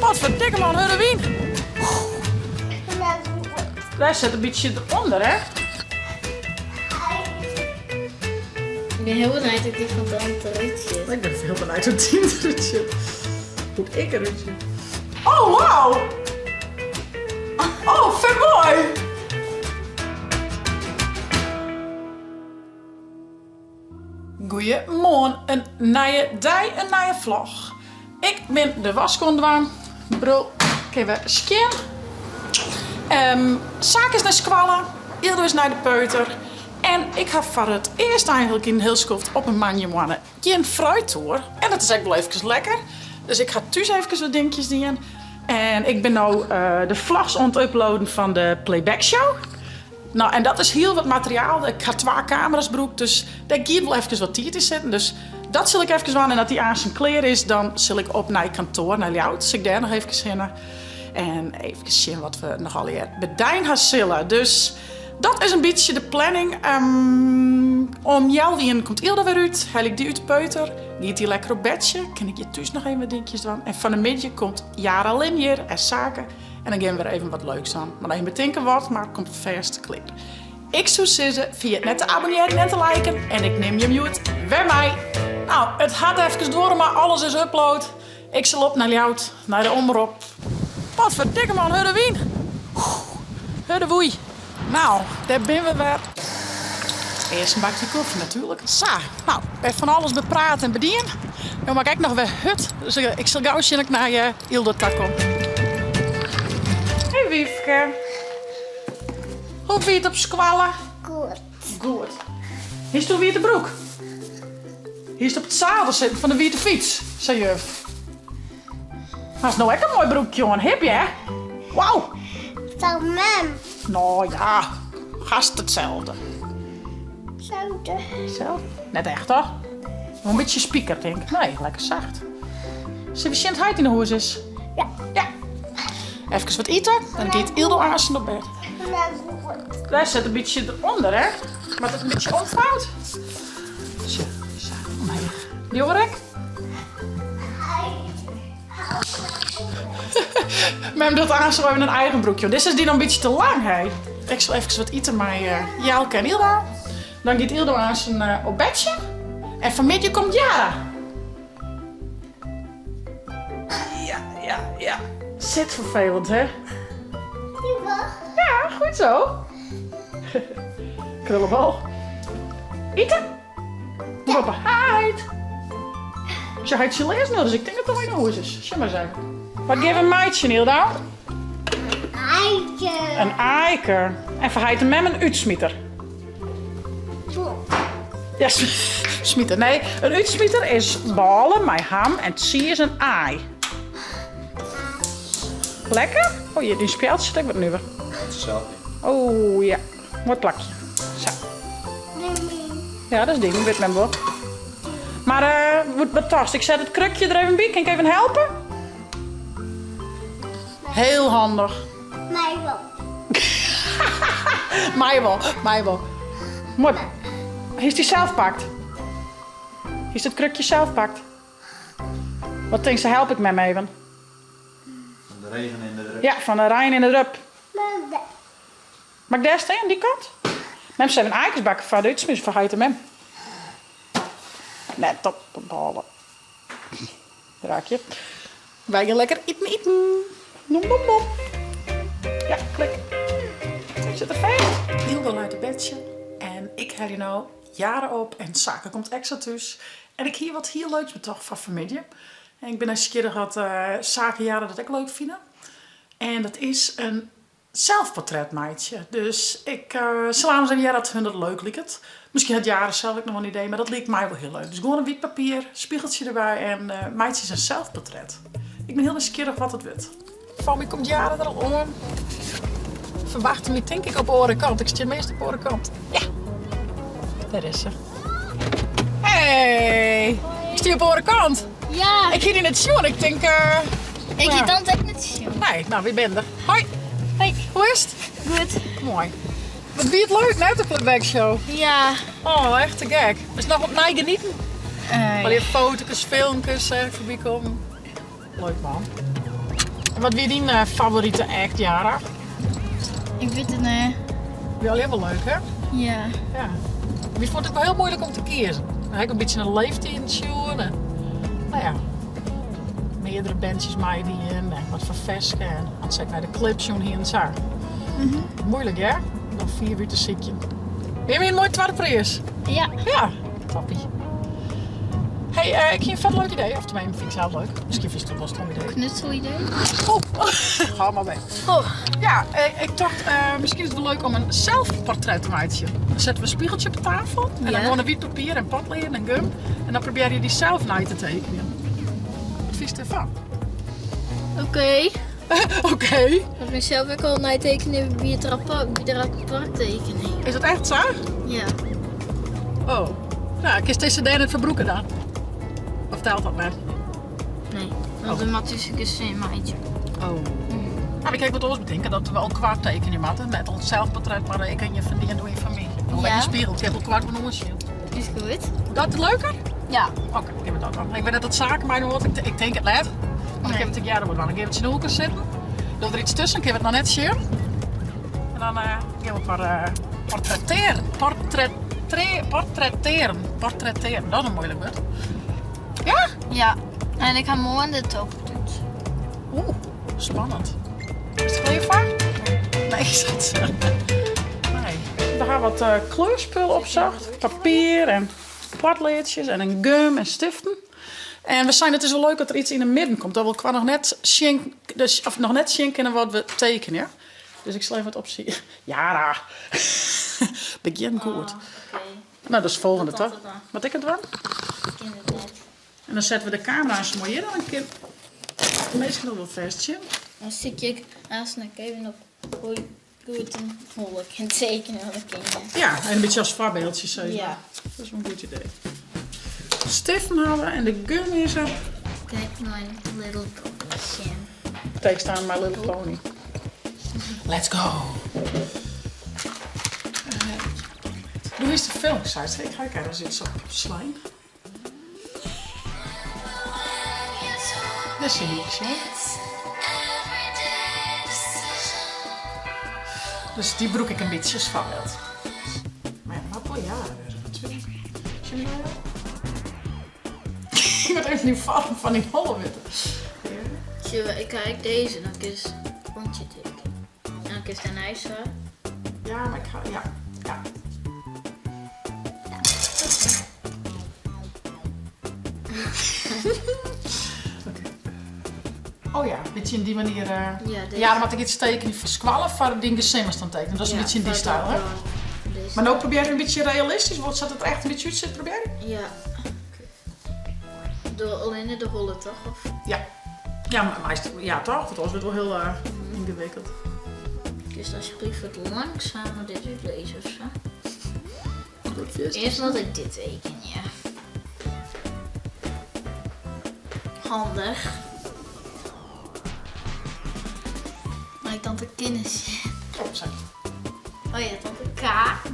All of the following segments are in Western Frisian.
Potverdikke man, hurde wyn. Dêr sit in bytsje derûnder, hè? Ik bin hiel benijd hoe't dy fan tante derút sjocht. Ik bin hiel benijd hoe't dy derút sjocht. Hoe't ik derút sjoch. Oh, wow! Oh, fet moai! Goeiemoarn, in nije dei, in nije vlog. Ik bin de wask oan dwaan. Bril kin wer skjin. Um, Saak is nei skoalle, Ildo is nei de peuter. En ik ha foar it earst eigenlik yn in hiel skoft op in moandeitemoarn gjin fruittoer. En dat is ek wol efkes lekker. Dus ik ha thús efkes wat dinkjes dien. En ik bin no uh, de vlogs oan it uploaden fan de playback show. No, en dat is hiel wat materiaal. Ik ha twa kamera's brûkt, dus dêr giet wol efkes wat tiid yn sitten. Dus dat sil ik efkes dwaan. En as dy aansen klear is, dan sil ik op nei kantoar, nei Ljouwert. Sil ik dêr noch efkes hinne. En efkes sjen wat we noch allegear bedein ha sille. Dus dat is in bytsje de planning. Um, om healwei ienen komt Ilda wer út. Helje ik dy út de peuter. Giet dy lekker op bedsje. Kin ik hjir thús noch even wat dinkjes dwaan. En fan 'e middei komt Jara Lin hjir en Sake. En dan gean we wer even wat leuks dwaan. Mar even betinke wat, mar komt fêst klear. Ik soe sizze, ferjit net te abonnearjen en te liken. En ik nim jim hjoed wer mei. Nou, it hat efkes duorre, mar alles is upload. Ik sil op nei Ljouwert, nei de omrop. Potverdikke man, hurde wyn. Hurde woei. Nou, dêr binne we wer. Earst in bakje kofje natuerlik. Sa, nou, wer fan alles bepraat en bedien. No moat ik ek noch wer hurd, dus ik sil gau sjen dat ik nei eh, Ilda ta kom. Hey Wiefke. Hoe wie it op skoalle? Goed. Goed. Hiest in wiete broek? Hiest op it zadel sitten fan de wiete fyts, sei juf. Hast no ek in moai broekje oan, hip hear. Wauw. Fan mem. No ja, hast itselde. Itselde. Itselde? Net echt toch? Wol in bytsje spiker tink ik. Nee, lekker sacht. Sille we sjen oft heit yn 'e hûs is? Ja. Ja. Efkes wat ite, dan giet Ildo aansen op bêd. Dêr sit in bytsje derûnder, hè? Moat it in bytsje omfout? Sjoch, sa, omheech. Dy oare ek? Mem docht aanst even in eigen broekje. Dizze is dy noch in bytsje te lang, hè? Ik sil efkes wat ite mei eh, Jelke en Ilda. Dan giet Ildo aanst eh, op bedsje. En fanmiddei komt Jara. Ja, ja, ja. Sit ferfelend, hè? Ja, goed zo. Krullenbol. Ite? Roppe, heit! Sjoch, heit syn lêzen dus ik tink dat er al yn 'e hûs is. Sjoch mar ris even. Wat gean we meitsjen, Hilda? Aike. In aike. En foar heit en mem in útsmiter. Ja, smiter. Nee, in útsmiter is bôle mei ham en tsiis en aai. Lekker? Oh, hjir, dyn spjeld sit ek wat nuver. Itselde. Oh ja, moai plakje. Sa. Ja, dat is dyn, wit men wol. Mar uh, wat tochtst? Ik set it krukje der even by. Kin ik even helpe? Heel handich. Mij wol. Mij wol, mij wol. Moai. Hast dy sels pakt? Hast it krukje sels pakt? Wat tinkst, help ik mem even? Fan de regen en de drup. Ja, fan de rein en de drup. Mag ik dêr stean, dy kant? Mem sil even aaikes bakke foar de útsmiter foar heit en mem. Net op de bôle. Raakje. Wy gean lekker iten iten. Nom nom nom. Ja, klik. Sit er fêst. Hilda leit op bedsje en ik helje no Jara op en Sake komt ek sa thús. En ik hie wat hiel leuks betocht foar fanmiddei. En ik bin nijsgjirrich oft Sake en Jara dat ek leuk fine. En dat is in selfportret meitsje. Dus ik sil aanst even hearre oft hun dat leuk liket. Miskien hat Jara sels ek noch wol in idee, mar dat liket my wol hiel leuk. Dus gewoan in wyt papier, spiegeltsje derby en meitsje in selfportret. Ik bin hiel nijsgjirrich wat it wurdt. Foar my komt Jara der al oan. Ferwachte my tink ik op de oare kant. Ik stean meast op de oare kant. Ja, dêr is se. Hey! Ik stie op de oare kant. Ja. Ik hie dy net sjoen. Ik tink... Uh, ik hie tante ek net sjoen. Nee, nou, wy binne der. Hoi. Hoi. Hoe is it? Goed. Moai. Wat wie it leuk, net, de playback show? Ja. Oh, echt te gek. Is noch opnij genieten? Uh, Al die foto's, filmpjes eh, foarby kommen. Leuk man. En wat wie dyn eh, favorite act, Yara? Ik wit it net. Wie allegear wol leuk, hè? Ja. Ja. Wy fûnen it ek wol hiel muoilik om te kiezen. Dan ha ik in bytsje nei de leeftiden sjoen en no ja, meardere bandsjes meidien en wat foar ferske en as se ek nei de clip sjoen hienen sa. Moeilik hear, om fiif út te sykjen. Wiene wy in moai twadde priis? Ja. Ja, toppie. Hey, eh, ik hie in vet leuk idee, of tenminste fyn ik sels leuk. Miskien fynst it wol in stom idee. Knutselidee? Oh, hou mar mee. Oh. Ja, eh, ik tocht, eh, miskien is it wol leuk om in selfportret te meitsjen. Dan sette we in spiegeltsje op de tafel en dan Ja. gewoan in wyt papier en potleaden en gum. En dan probearje je dysels nei te tekenjen. Wat fynst dêrfan? Oké. Oké. Dat ik zelf ook al neitekenen by it rapport, by de rapporttekening. Is dat echt sa? Ja. Oh. Nou, kinst dizze dêr net foar brûke dan? Of telt dat net? Nee, want dan moat dus ik een meitsje. Oh. Nou, ik kan wat oars betinke, dat we elkoar tekenje moatte. Net ons zelfportret, mar ik en je fan dy en do ien fan my. Dan Ja. de spiegel, ik heb elkoar gewoon oansjen. Is goed. Dat leuker? Ja. Oké, gean we dat dan. Ik wit net dat saken my hoort, ik tink it net. Want ik Nee. heb it ek earder wol dwaan. Dan gean we tsjin elkoar sitten. Doch der iets tusken, kinne we it noch net sjen. En dan eh, gean we elkoar eh, portretteren. Portretteren. Portretteren, dat is in moeilik wurd. Ja? Ja. En ik ha moarn de tovertoets. Oeh, spannend. Bist der klear foar? Nee, is dat sa? Nee. We ha wat eh, kleurspul opsocht. Papier en potleadsjes en in gum en stiften. En we seinen it is wol leuk dat der iets yn 'e midden komt. Dat we elkoar noch net sjen, dus, of noch net sjen kinne wat we tekenje. Dus ik sil even wat opsykje. Yara, begjin goed. Oh, oké. No, dat is it folgjende, Dat toch? dat dan. Moat ik it dwaan? Ik kin it net. En dan sette we de kamera sa moai hjir, dan kin de minsken dat wol fêst sjen. Dan sykje ik aanst noch even op hoe ik goed in holle kin tekenen, want dat kin je. Ja, en in bytsje as foarbyldje sis mar. Ja. Dat is wol in goed idee. Stiften hawwe en de gum is er. Kijk My Little Pony sjen. Tekst aan My Little Pony. Let's go. Doe is de film, sei se. Ik ga ergens iets op slaan. Dêr sil ik sjen. Dus dy brûk ik in bytsje as foarbyld. Mar ja, dat moat wol Yara wêze natuerlik. Sjen we no? Ik moat even dy foarm fan dyn holle witte. Sjoch, ik ha ek dizze, dan kinst rûntsje tekenen. En dan kinst dêrnei sa. Ja, mar ik ha, ja, ja. Oké. Oh ja, bytsje yn dy manier. Ja, dizze. Ja, dan moat ik iets tekenje foar skoalle, foar dyn gesin moatst dan tekenje. Dat is in bytsje yn dy styl, hè? Dizze. Mar no probearje in bytsje realistysk, wat sa't it der echt in bytsje útsjocht, probearje? Ja. Door allinne de holle toch? Of? Ja. Ja, mar meist, ja toch? Want oars wurdt it wol hiel yngewikkeld. Kinst alsjeblieft wat langsamer dit útlizze of sa? Goed, fierste. Earst moat ik dit tekenje. Handich. Mei ik tante Kinnis sjen? Oh, sorry. Oh ja, tante K.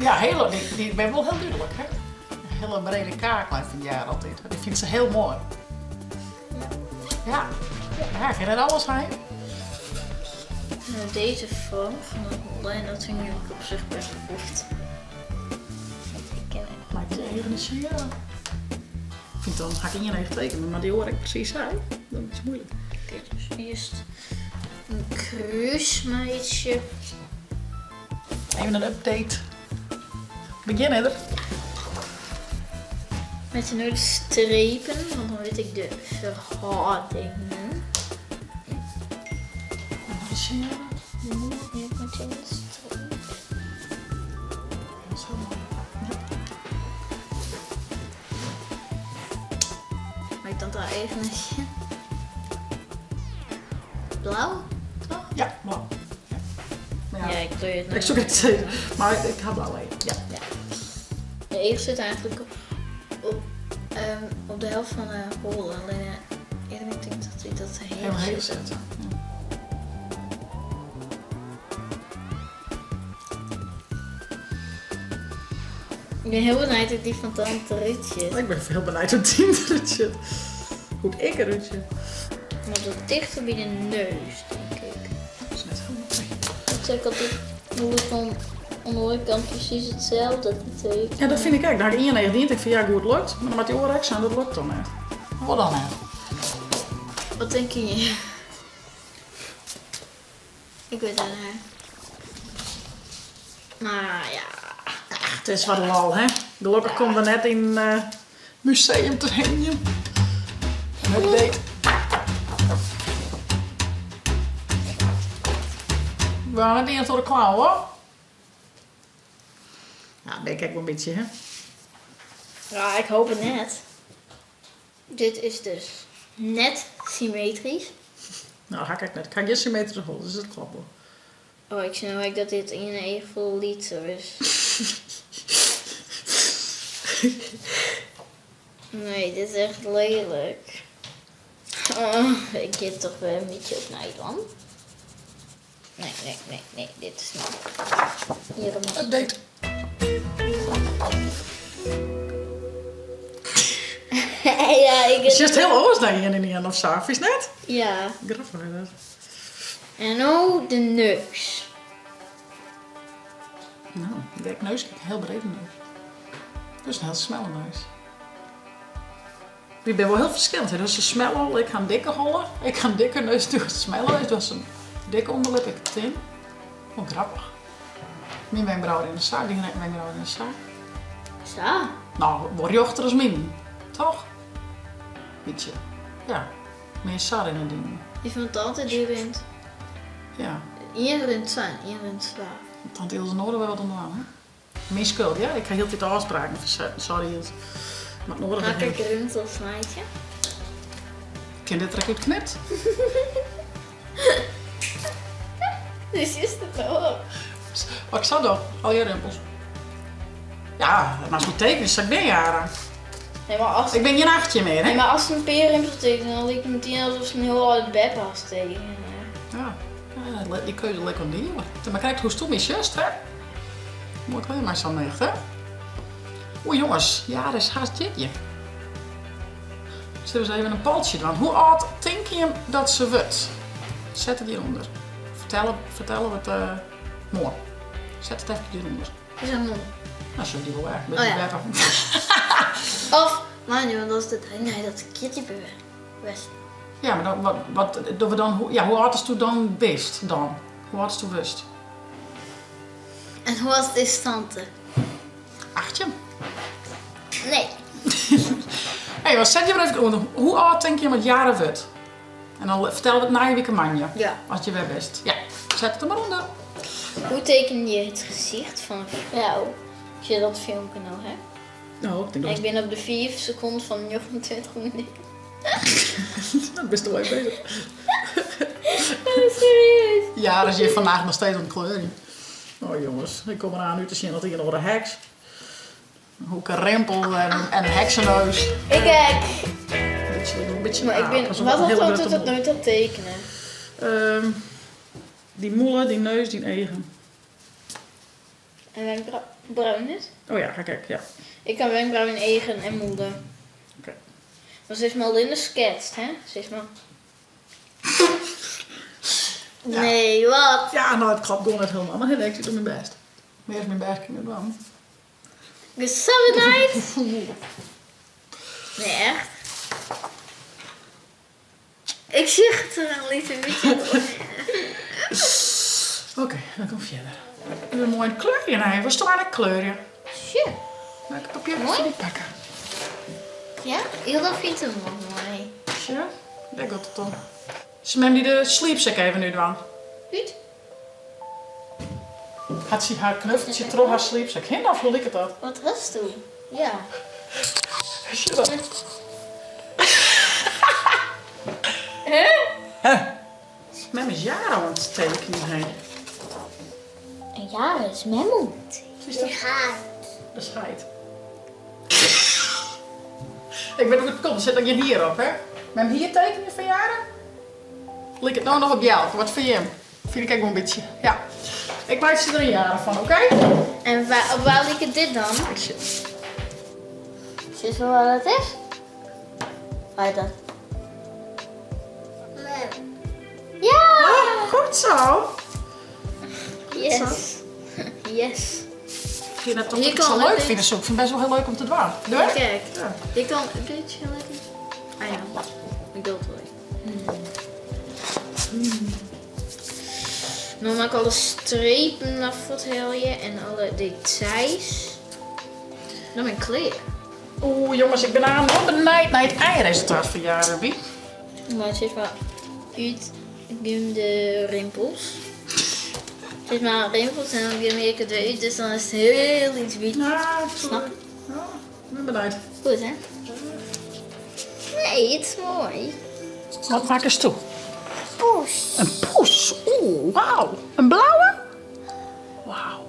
Ja, hele, dy binne wol hiel dúdlik, hè? In hiele brede kaaklijn fan Yara altyd. Dy fynt se hiel moai. Ja. Ja, kin net alles ha, hè? Nou, deze vorm van de holle en dat vind ik op zich best goed. Want ik ken het. Maak je even een sierra. Ik vind dan ga ik ien even tekenen, maar die hoor ik precies zei. Dat is moeilijk. Oké, dus eerst een kruismeisje. Even een update. Begin er. Met de nodige strepen, want dan weet ik de verhoudingen. Nee, met een streep. Dat is heel mooi. Maar ik dan daar even een Blauw, toch? Ja, blauw. Ja. Maar ja, Ja, ik kleur het ik zoek het steeds. Maar ik ha blauw even. Ja. Ja. De eerste zit eigenlijk op de helft van de holle. Alleen eerder ik denk dat ik dat heel Helemaal heel zit. zetten. Ja. Ik ben heel benieuwd hoe die van tante Ruud zit. Ik ben heel benieuwd hoe die eruit zit. Hoe ik eruit zit. Moet wat dichter by de neus, denk ik. Dat is net helemaal mooi. Ik zeg altijd, hoe het dan aan de oare kant precies hetzelfde te tekenen. Ja, dat fyn ik ek. Dan ha ik ien each dien, tink fan ja, goed lukt. Mar dan moat dy oare ek sa en dat lukt dan net. Wat dan net? Wat denk je? Ik weet het net. Maar ja. Ach, it is wat lol, hè? Gelokkich komme we net yn in museum te hingjen. Update. We ha net ien troch de klauw, hoor. Nou, ben ik ek wol in bytsje, hè? Ja, ik hoop it net. Dit is dus net symmetrysk. Nou, ha ik ek net. Ik ha gjin symmetryske holle, dus dat klopt wol. Oh, ik sjoch no ek dat dit iene each folle lytser is. Nee, dit is echt lelijk. Oh, ik gean toch wer in bytsje opnij dwaan. Nee, nee, nee, nee, dit is net. Hjir om. Update. Ja, ik. It sjocht hiel oars nei ien en ien of sa, fynst net? Ja. Grappich is dat. En no de neus. No, dêr neus, ik hiel brede neus. Dus in hiel smelle neus. Wy binne wol hiel ferskillend. Do hast in smelle holle, ik ha in dikke holle. Ik ha in dikke neus, do hast in smelle neus. Do hast in dikke ûnderlip, ik tin. Wol grappich. Myn wenkbrauwen rinne sa, dyn wenkbrauwen rinne sa. Sa? No, wol rjochter as myn, toch? Bytsje. Ja, mear sa rinne dyn. Dy fan tante dy rint. Ja. Ien rint sa en ien rint sa. Tante Ilse Noorder wer wat oan dwaan, hè? Myn skuld, ja. Ik ha hieltyd de ôfspraken fersetten. Sorry Ilse. Moat noadich Maak ik rimpels meitsje? Kin dit der ek útknipt? Dus is it no op. Wat ik sa doch, allegear rimpels. Ja, dat moatst my tekenje, sa ik bin, Jara. Nee, mar as, Ik bin gjin 18 mear, hè? nee, mar ast in pear rimpels tekenest, dan liket it metien alsof in hiel âlde beppe hast tekene. Ja, ja, dy keuze lit oan dy, hoor. Mar krekt hoe'tsto my sjochst, hè? Moai klear mei sa'n nicht, hè? Oei jonges, Jara is hast 13. Sille we ris even in poltsje dwaan. Hoe âld tinke jim dat se wurdt? Set it hjirûnder. Fertelle, fertelle wat uh, moarn. Set it efkes hjirûnder. Is dat moarn? Nou, sjoch dy wol wer. Oh, ja. Of, moandei, want dat is de dei neidat ik 14 west. Ja, mar dan, wat, wat dogge we dan? Ja, hoe âld asto dan bist dan? Hoe âld asto wurdst? En hoe âld is tante? 18. Nee. Hey, wat set je mar even ûnder. Hoe âld tinke jim dat Jara wurdt? En dan fertelle we it nije wike moandei. Ja. As je wer bist. Ja, set it der mar ûnder. Hoe teken je het gezicht van een vrouw? As je dat filmke no hebt. No, ik tink dat Ik bin op de 5 sekonden fan 29 minuten. Dan bist der wol even bezich. Serieus. Ja, dat is hjir vandaag noch steeds oan it kleurjen. Oh jonges, ik kom eraan út te sjen as ien of oare heks. Een hoeke rimpel en, en een heksenneus. Ik ek. Beetje, een beetje Maar ik ben, aap, wat een hele had grutte dat mol. nooit dat tekenen? Dy mûle, dyn neus, dyn eagen. En wenkbrauwen net? Oh ja, ga ik ek, ja. Ik ha wenkbrauwen, eagen en mûle. Oké. Want se is mar allinne sketst, hè? Se is mar. Nee, wat? Ja, no, it klopt gewoan net hielendal, mar hiel ik doe myn bêst. Mear as myn bêst kin ik net dwaan. Gezelligheid! Nee, echt. Ik sjoch it der in lyts bytsje op. Oké, dan kom fierder. Even moai kleurjen hè. Wolsto eigentlik kleurje? Sure. Mei ik papier foar dy pakke? Ja, Ilda fynt him wol moai. Sure, dêr giet it om. Sil mem dy de sliepsek even útdwaan? Út? Hat sy har knuffeltsje troch har sliepsek hinne of hoe liket dat? Wat hast do? Ja. Sjoch dat. Huh? Mem is Jara oan it tekenjen hè. En Jara is mem oan it tekenen. De scheid. Ik wit hoe't it komt, der sit noch gjin hier op hè. Mem hier tekenje fan Jara? Liket no noch op Jelke, wat fyn jim? Fyn ik ek wol in bytsje, ja. Ik meitsje der in Jara fan, oké? En op wa liket dit dan? Ik sjoch. Sis wol wat it is? Wa is dat? Goed zo. Yes. Yes. Ik vind het toch Hier ik zo kan leuk update. vinden, zo. Ik vind het best wel heel leuk om te doen. Doe? Kijk, Ja. je kan update challenge. Ah ja, ik doe het wel even. Dan maak ik alle strepen naar je en alle details. Dan ben ik klaar. Oeh, jongens, ik ben aan wel benijd naar het eindresultaat van Yara, wie? Maar het zit maar uit de rimpels. Het is maar rimpels en dan gim ik het weer uit, dus dan is het heel iets wit. Ja, ik Snap je? Ja, ik ben benijd. Goed hè? Nee, het is mooi. Wat maak eens toe? Poes. Een poes. Oeh, wauw. Een blauwe? Wauw.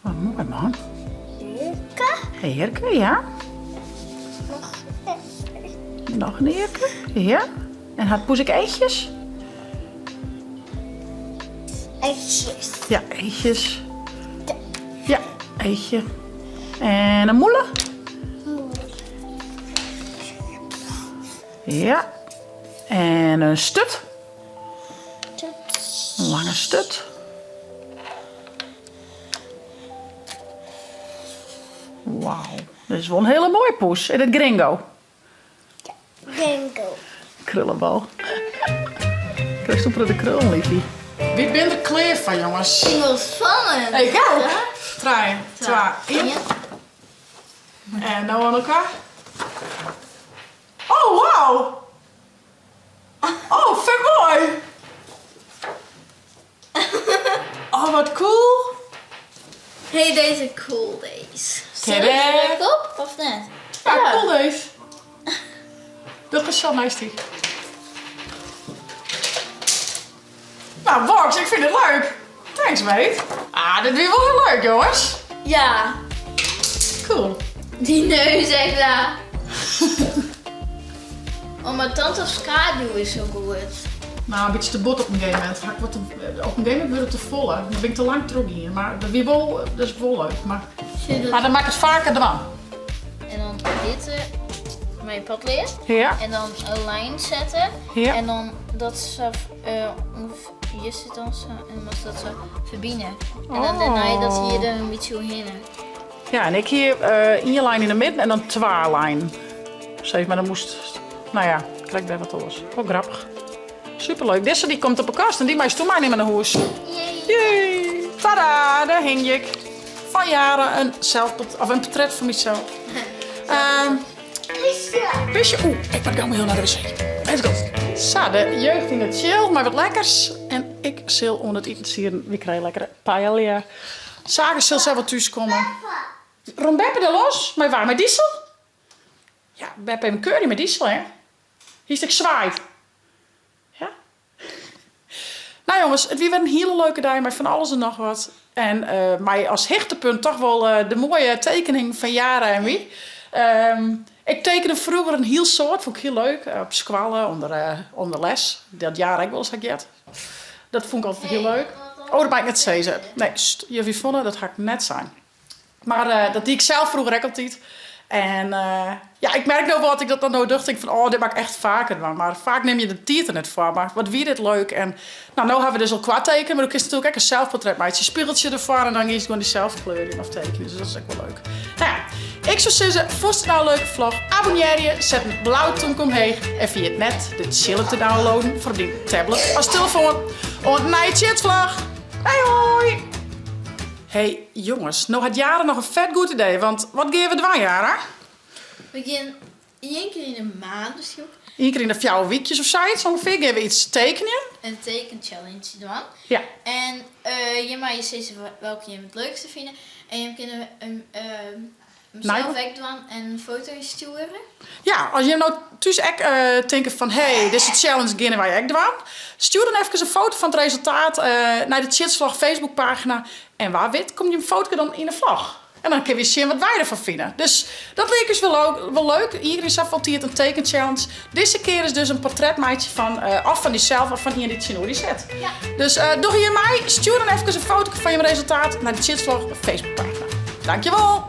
Wat mooi, man. Heerke, ja. Nog een heerke, ja. En had poes ik eitjes? Eitjes. Ja, eitjes. Ja, eitje. En een moele? Ja. En een stut? Een lange stut. Wauw, dit is wel een hele mooie poes. En het gringo. Bingo. Krullenbal. Krijg je de krullen, liefie. Wie bent er klaar van, jongens? Ik wil spannend. Ik ook. 3, 2, 1. En nou aan elkaar. Oh, wauw. Oh, vet mooi. Oh, wat cool. Hey, deze cool days. Tada. Zet ik op of net? Ja, cool deze. Dat is zo nice die. Nou, Box, ik vind het leuk. Thanks, mate. Ah, dit is wel heel leuk, jongens. Ja, Cool. die neus echt daar. Oh, maar tante of schaduw is zo goed. Nou, een beetje te bot op een gegeven moment. Ga ik wat te, op een gegeven moment wordt het te volle. Dan ben ik te lang terug hier. Maar dat is wel, dat is wel leuk. Maar, Zie je dat? maar dan maak ik het vaker dwang. En dan dit eh, mijn padleer. Ja. En dan een lijn zetten. Ja. En dan dat ze ongeveer hier zit dan zo en dan dat zo verbinden. En dan daarna dat hier er een beetje heen. Ja, en ik hier één lijn in de midden en dan twee lijn. Zeg maar, dan moest... Nou ja, ik krijg daar wat los. Ook grappig. Superleuk. Deze die komt op de kast en die maakt toen maar niet meer naar huis. Yay. Yay! Tada, daar hing ik. Van jaren een, zelfport- of een portret van mezelf. Pisje. Oeh, ik moet gauw heel naar de wc. Let's go. Zo, de jeugd in het chill, maar wat lekkers. En ik zil onder het eten sieren. We krijgen lekkere paella. Zaken zal zelf wel thuiskomen. Ron Beppe er los? Maar waar, met diesel? Ja, Beppe heeft een curry met diesel, hè? Hier is ik zwaait. Ja? Nou jongens, het weer een hele leuke dag, maar van alles en nog wat. En mij als hichtepunt toch wel de mooie tekening van Yara en wie. Ik tekende vroeger een heel soort, vond ik heel leuk. Op squallen, onder les. Dat jaar ik wel eens had gehad. Dat vond ik altijd heel leuk. Oh, dat mag ik net zeggen. Nee, st, juf Yvonne, dat ga ik net zijn. Maar dat die ik zelf vroeger ook altijd. En ja, ik merk nou wat ik dat dan nou dacht. Ik van, oh, dit maak ik echt vaker. Maar vaak neem je de titel er net voor. Maar wat wie dit leuk. En nou hebben we dus al qua tekenen. Maar dan is natuurlijk ook een zelfportret. Maar het is een spiegeltje ervoor en dan is het gewoon die zelfkleur in of tekenen. Dus dat is ook wel leuk. Nou ja, ik zou zeggen, vond het nou een leuke vlog? Abonneer je, zet een blauw tong omheen. En via het net de chillen te downloaden voor die tablet als telefoon. En naar je chatvlog. Hey hoi! Hey jongens, nou had Yara nog een vet goed idee, want wat gaan we doen, Yara? We gaan één keer in de maand misschien ook Eén keer in de 4 weekjes of zoiets ongeveer gaan we iets tekenen. een tekenchallenge doen. Ja. En je mag je steeds welke je het leukste vindt. En je kunt hem Nou, zelf wegdoen en een foto sturen. Ja, als je nou thuis ook denkt van, hey, dit is de challenge gaan wij ook doen. Stuur dan even een foto van het resultaat naar de Tjitsvlog Facebookpagina. En waar wit, komt je een foto dan in de vlog. En dan kun je zien wat wij ervan vinden. Dus dat leek dus wel leuk. Hier is afvaltiert een tekenchallenge. Deze keer is dus een portretmaatje van of van diezelf of van hier die Tjinori zet. Ja. Dus doe je mij, stuur dan even een foto van je resultaat naar de Tjitsvlog Facebookpagina. Dankjewel!